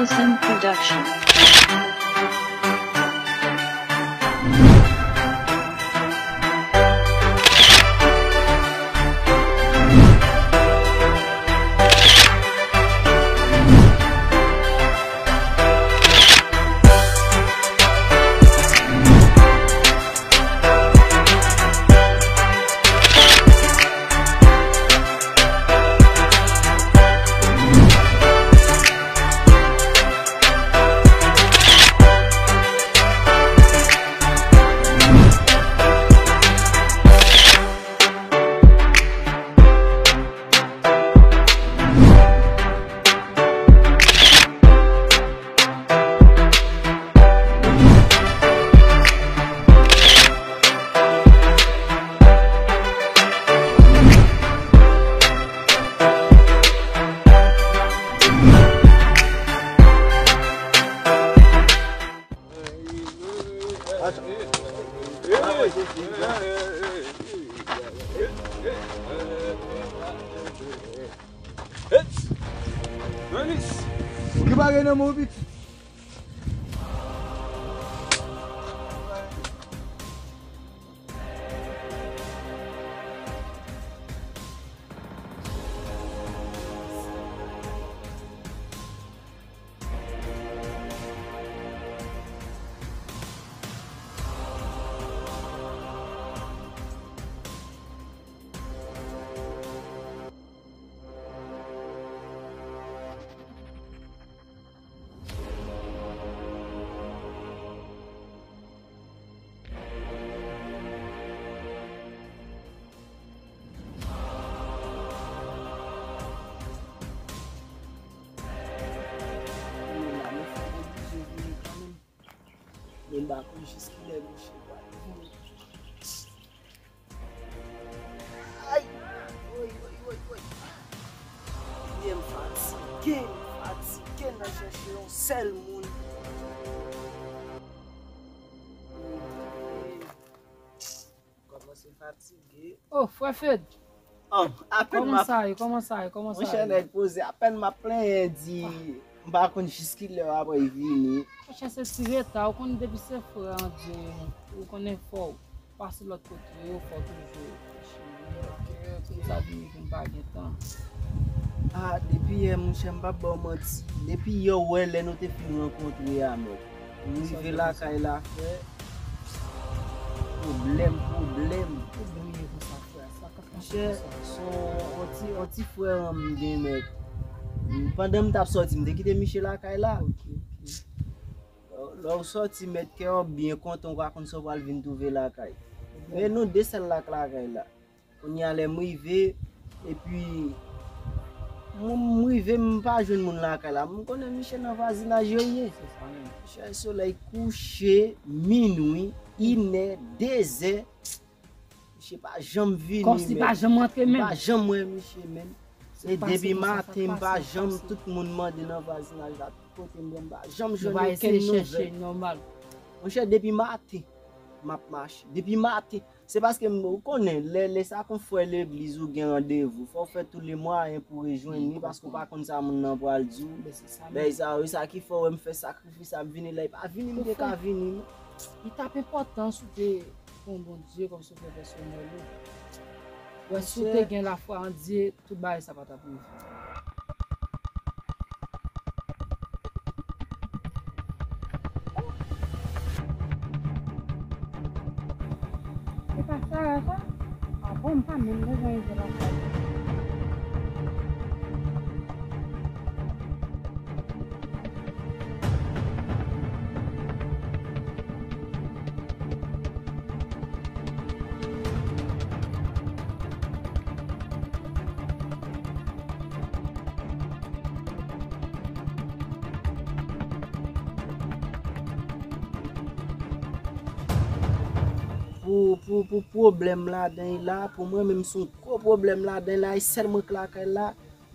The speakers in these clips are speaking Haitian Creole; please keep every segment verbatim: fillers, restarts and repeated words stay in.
Production. Ki bagay nan men w, pitit? Men m pa konn jis kilè misye pral vini. Ay! Woy, woy, woy, woy. Ebyen, m fatige, m fatige nan chèche yon sèl moun. Kòmanse fatige. Oh, frè Fed! Oh, apèn m ap... Kòman sa ye? Kòman sa ye? Kòman sa ye? Monchè, nèg poze, apèn m ap plenyen di m pa konn jis kilè w ap vini. Monchè, se ti reta, ou konn depi se frè an di, ou konnen fò w pase lòt kote yo, fò w toujou cheri, ok, ok, sa vini vin pa gen tan. Ah, depi yè, monchè, m p ap ba w manti. Depi yè, w wè lè nou te fin rankontre a, mèt. M rive lakay la, frè. Pwoblèm, pwoblèm. Pwoblèm ye konsa, frè. Sa k ap pase konsa? Monchè, se yon ti, yon ti frè an m gen, mèt. Pandan m t ap sòti, m te kite misye lakay la. Ok, ok. Lè w sòti, mèt, kè w byen kontan, w pa konn sa w pral vin twouve lakay. Men nou de sèl la k lakay la. Kounye a lè m rive, epi m, m rive, m pa jwenn moun lakay la. M konnen misye nan vwazinaj yo ye. Se sa menm. Misye solèy kouche, minwi, inè, dezè. Misye pa janm vini, kòmsi pa janm rantre menm. M pa janm wè misye menm. E depi maten, m pa janm, tout moun mande nan vwazinaj la, tout kote m ye, m pa janm jwenn okenn nouvèl. Monchè, depi maten, m ap mache. Depi maten, se paske m, ou konnen, lè, lè sa kon frè legliz ou gen randevou, fò w fè tou le mwayen pou w rejwenn li, paske w pa konn sa moun nan pral di w. Bèy sa, wi, sa ki fè w wè m fè sakrifis ap vini la, li pa vini, m te ka vini, non. Li t ap enpòtan si w te pran Bondye kòm sovè pèsonèl ou. Wè, si w te gen lafwa an Dye, tout bagay sa pa t ap rive. Se pa Sara sa? Ah bon, m pa menm bezwen rive lakay. Pou, pou, pou pwoblèm ladan l la, pou mwen menm, se yon gwo pwoblèm ladan l la, e sèl mwen k lakay la.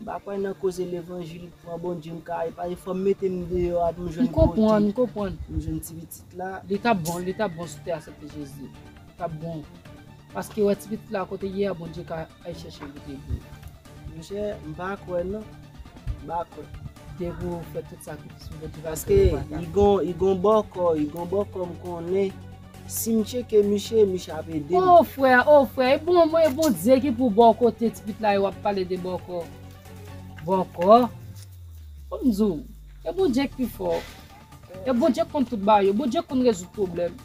M pa kwè nan koze levanjil, pran Bondye, m ka, e pa, e fò m mete m deyò a pou m jwenn kote, m jwenn ti pitit la. Li t ap bon, li t ap bon si w te aksepte Jezi. Li t ap bon. Paske wè ti pitit la kote ye a, Bondye ka al chèche l pou te bon. Monchè, m pa kwè non. M pa kwè. Te pou fè tout sakrifis pou Bondye, paske li gon, li gon bòkò, li gon bòkò m konnen. Si m tcheke misye, misye ap ede m. O frè, o frè, e bon, e Bondye ki pou ba w kote ti pit la, e w ap pale de bòkò. Bòkò. Fò m di w, e Bondye ki pi fò. E Bondye konn tout bagay yo, Bondye konn rezoud pwoblèm.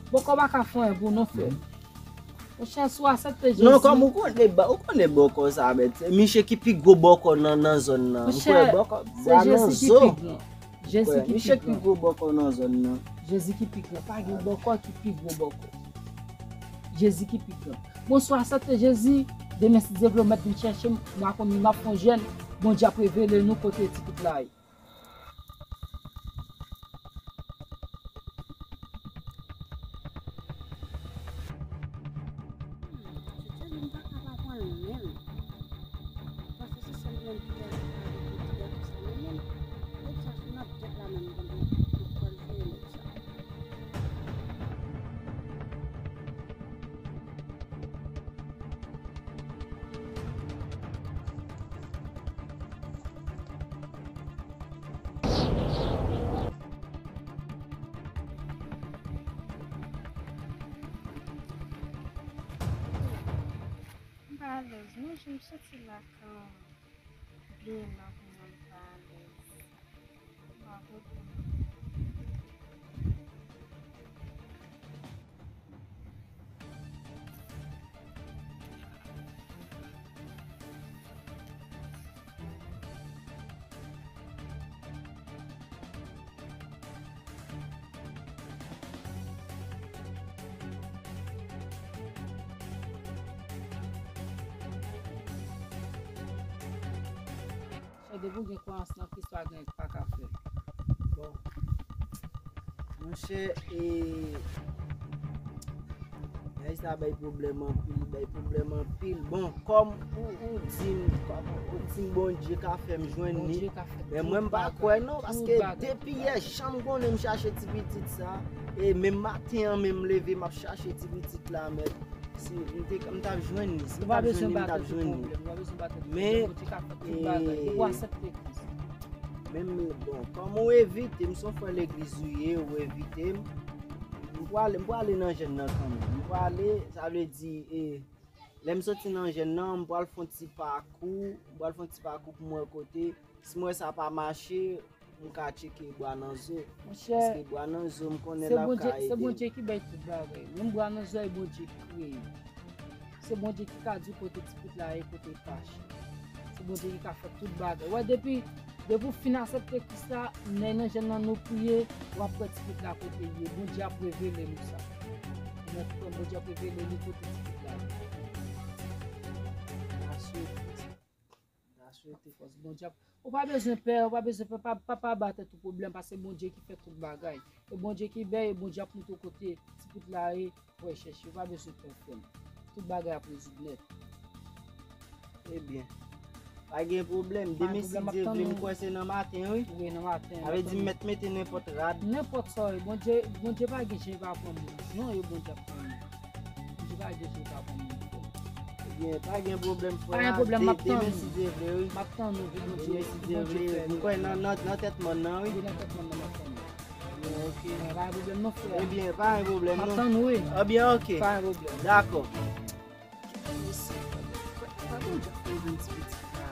Bòkò pa ka fè anyen pou nou, frè. Monchè, si w aksepte Jezi. Non, kòm ou konnen, ba- ou konnen bòkò sa, men se misye ki pi gwo bòkò nan, nan zòn nan. Ou kwè bòkò, bwa nan zo. Jezi ki pi gran. Misye ki pi gwo bòkò nan zòn nan. Jezi ki pi gran. Pa gen bòkò ki pi gwo bòkò. Jezi ki pi gran. Bon, si w aksepte Jezi, demen si Dye vle w mèt vin chèche m, m a konn m ap fè yon jèn, Bondye ap revele nou kote ti pit la ye. Hmm, se tèlman m pa ka pa pran l menm. Paske se sèl menm ki lè li pale pou ti gason sa menm, menm. Nèg sa sou nan tèt la menm, konn pou kò l voye nèg sa. M pa alèz non, jan m santi la kan byen la pou mwen m pa alèz. M pa konprann. Chè, depi w gen kwayans nan Kris, pa gen, pa ka fè. Bon. Monchè, e, bagay sa bay pwoblèm anpil, bay pwoblèm anpil. Bon, kòm ou, ou di m, kòm ou di m Bondye ka fè m jwenn li, men mwen m pa kwè non, paske depi yè, jan m konnen m chache ti pitit sa, e menm maten an menm m leve, m ap chache ti pitit la, men si m te, m t ap jwenn li, si m t ap jwenn li, m t ap jwenn li. Men, e, menm, bon, kòm ou evite m, se yon frè legliz ou ye, ou evite m. M pwale, m pwale nan jèn nan kanmenm. M pwale, sa vle di, e, lè m soti nan jèn nan, m pral fè yon ti pakou, m pral fè yon ti pakou pou m wè kote, si m wè sa pa mache, m ka tcheke bwa nan zo. Monchè, paske bwa nan zo, m konnen l ap ka ede m. Se Bondye ki bay tout bagay. Menm bwa nan zo a, e Bondye ki kreye. Se Bondye ki ka di w kote ti pitit la ye, kote l kache. Se Bondye ki ka fè tout bagay. Wè, depi, depi w fin aksepte Kris la, nèg nan jèn nan nou priye, w ap wè ti pitit la kote l ye. Bondye ap revele nou sa. Ou mèt pran, Bondye ap revele nou kote ti pitit la ye. N a swete sa. N a swete fòs Bondye ap Ou pa bezwen pè, ou pa bezwen pè, pa, pa, pa ba tèt ou pwoblèm, paske Bondye ki fè tout bagay. E Bondye ki bay, e Bondye ap montre w kote ti pitit la ye, pou w al chèche, ou pa bezwen pè frè m. Tout bagay ap rezoud nèt. Ebyen, pa gen pwoblèm, demen si Dye vle, m kwè se nan maten, wi. Wi, nan maten. Sa vle di m mèt mete nenpòt rad. Nenpòt sa w ye, Bondye, Bondye pa gen jan li pa pran moun. Non, e Bondye ap pran moun. Bondye pa gen jan li pa pran moun. Ebyen, pa gen pwoblèm, frè. Pa gen pwoblèm, m ap tann ou. Demen si Dye vle, wi. M ap tann ou, wi, Bondye, si Bondye vle. M kwè nan, nan, nan tèt mòn nan, wi. Wi, nan tèt mòn nan, m ap tann ou. Ok. Pa gen pwoblèm non, frè. Ebyen, pa gen pwoblèm non. M ap tann ou, wi. Ebyen, ok. Pa gen pwoblèm. Dakò. Kite mesye, pa Bondye ap fè yon ti pitit la.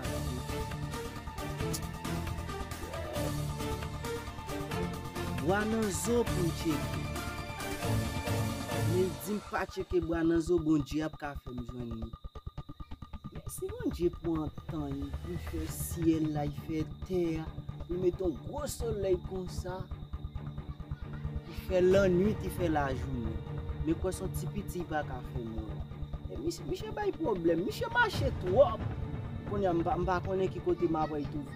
Bwa nan zo pou m tcheke. Men di m pa tcheke bwa nan zo, Bondye ap ka fè m jwenn li. Men si Bondye pran tan li pou l fè syèl la, li fè tè a, li mete yon gwo solèy konsa, li fè lannwit, li fè lajounen. Men kwè se yon ti piti li pa ka fè m wè. E misye, misye bay pwoblèm, misye mache twòp. Kounye a, m pa, m pa konnen ki kote m ap al twouve.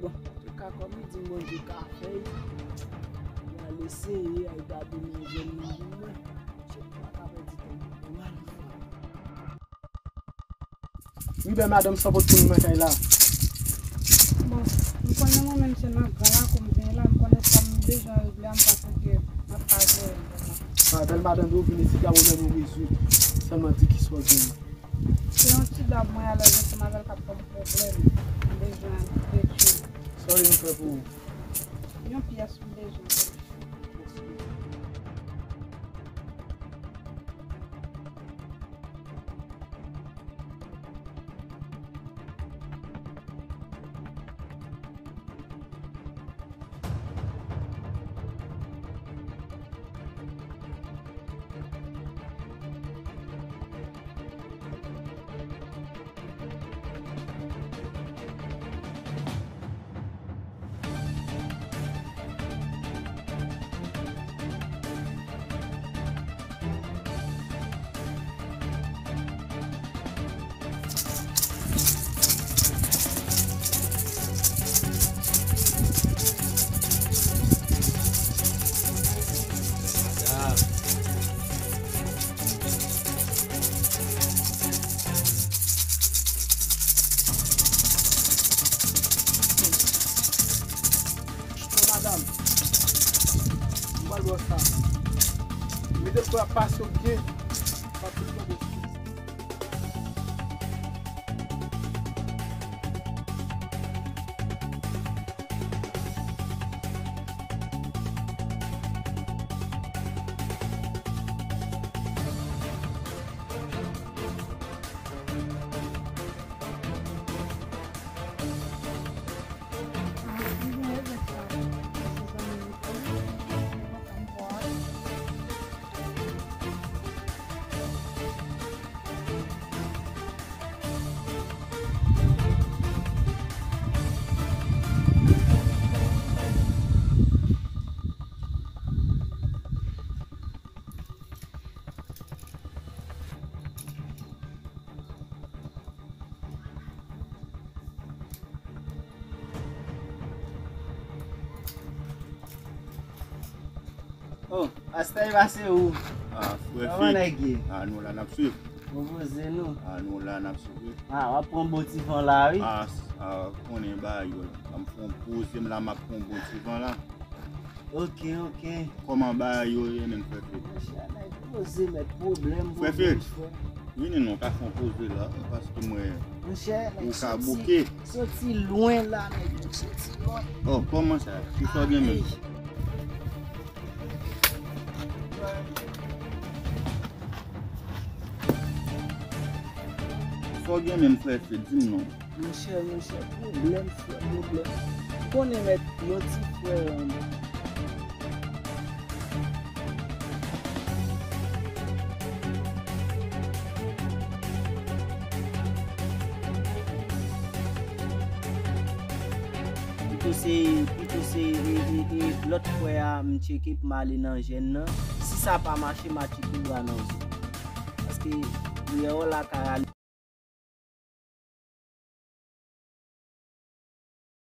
Bon, antouka, kòm li di m Bondye ka fè l, m al eseye al gade nan jèn nan pou mwen. Misye pa ka pèdi tan pou mwen. Wi, bèl madanm, sa w pote pou nou nan kay la? Bon, m konnen mwen menm se nan gran lakou m vin la, m konnen sa m bezwen regle a, m panse ke m ap ka jere l vrèman. A, bèl madanm, ou vin isit la, pwoblèm ou rezoud. Sèlman di kisa w genyen. Se yon ti dam mwen alèz ansanm avè l k ap ban m pwoblèm. M bezwen detwi. Sa w vle m fè pou ou? Yon pyès m bezwen. Bon, madanm, m pral wè sa. Mete kò a pase w byen. Pase w byen. Oh, pastè, e pa se ou? Ah, frè Kòman Fik. Nèg ye? Ah, nou la, n ap swiv. Bon, poze nou. Ah, nou la, n ap swiv, wi. Ah, w ap pran bon ti van la, wi. Ah, s-, ah, konnen bagay yo la. M fè yon poze m la, m ap pran yon bon ti van la. Ok, ok. Kòman bagay yo ye menm, frè Fik? Monchè, nèg poze, mèt pwoblèm, frè Fik, vini non, ka fè yon poze la, paske m wè ou ka bouke. Monchè, nèg soti, soti lwen la, nèg, soti lwen. Oh, kòman sa? Kisa w gen menm? Ay. Sa w gen menm, frè Fik, di m non. Monchè, monchè, pwoblèm, frè, pwoblèm. Ou konnen mèt, yon ti frè, um, pito se, pito se, e, e, e, lòt frè a, m tcheke pou m ale nan jèn nan. Si sa pa mache, m a tcheke bra nan zòn. Paske, deyò lakay a,